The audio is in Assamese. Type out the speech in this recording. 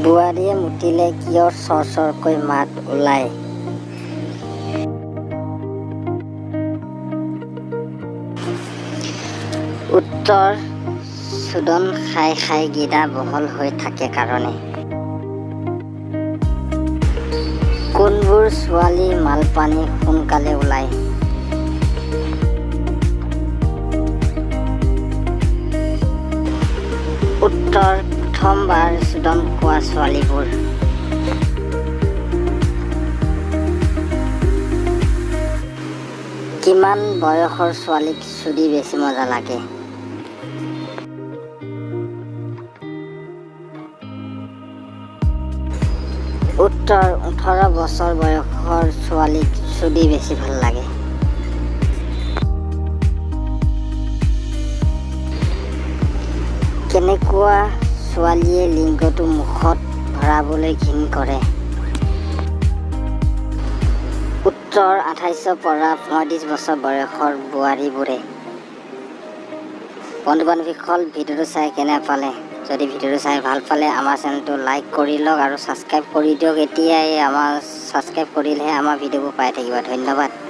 বোৱাৰীয়ে মুতিলে কিয় চৰ চৰকৈ মাত ওলায়? উত্তৰ চোদন খাই খাই গিদা বহল হৈ থাকে কাৰণে। কোনবোৰ ছোৱালীৰ মালপানী সোনকালে ওলায়? উত্তৰ প্ৰথমবাৰ চোদন খোৱা ছোৱালীবোৰ। কিমান বয়সৰ ছোৱালীক চুদি বেছি মজা লাগে? উত্তৰ 18 বছৰ বয়সৰ ছোৱালীক চুদি বেছি ভাল লাগে। কেনেকুৱা ছোৱালীয়ে লিংগটো মুখত ভৰাবলৈ ঘিণ কৰে? উত্তৰ 28ৰ পৰা 35 বছৰ বয়সৰ বোৱাৰীবোৰে। বন্ধু বান্ধৱীসকল, ভিডিঅ'টো চাই কেনে পালে? যদি ভিডিঅ'টো চাই ভাল পালে, আমাৰ চেনেলটো লাইক কৰি লওক আৰু ছাবস্ক্ৰাইব কৰি দিয়ক। এতিয়াই আমাৰ ছাবস্ক্ৰাইব কৰিলেহে আমাৰ ভিডিঅ'বোৰ পাই থাকিব। ধন্যবাদ।